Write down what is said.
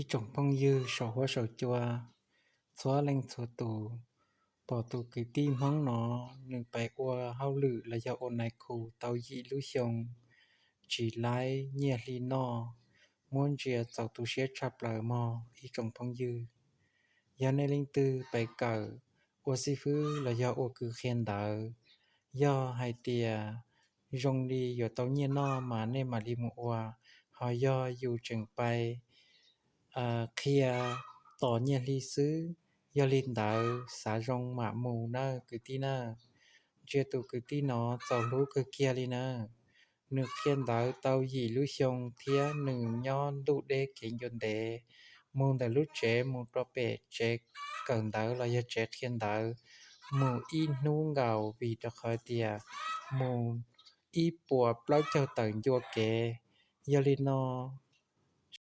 Ib tsoom phooj ywg saum huab saum cua, txhua leej txhua tus, pom tus kwv tij Hmoob no nws pais ua hauj lwm los yog ua nais khu tau yim lub xyoo, tsis laib nyiaj hli noj, muab ntsia txaus tu siab tshaj plaws mog ib tsoom phooj ywg. Yog nej leej twg pais kawm ua xib fwb los yog ua kws qhia ntawv, yog hais tias zoo li yuav tau nyiaj noj mas nej mam li mus ua, ho yog yus tseem pais qhia tos nyiaj hli xwb, yog li ntawd xav zoo mam mus nawb kwv tij nawb. Ntsia tus kwv tij no txaus hlub kawg kiag li nawb. Nws qhia ntawv tau yim lub xyoo thiab nws nyob ntuj deb kev ncua ntev, mus ntawm lub tsev mus rau pem tsev kawm ntawv los yog tsev qhia ntawv mus ib hnub nkaus vim rau qhov tias mus ib puas plaub caug tawm ncua kev. Yog li no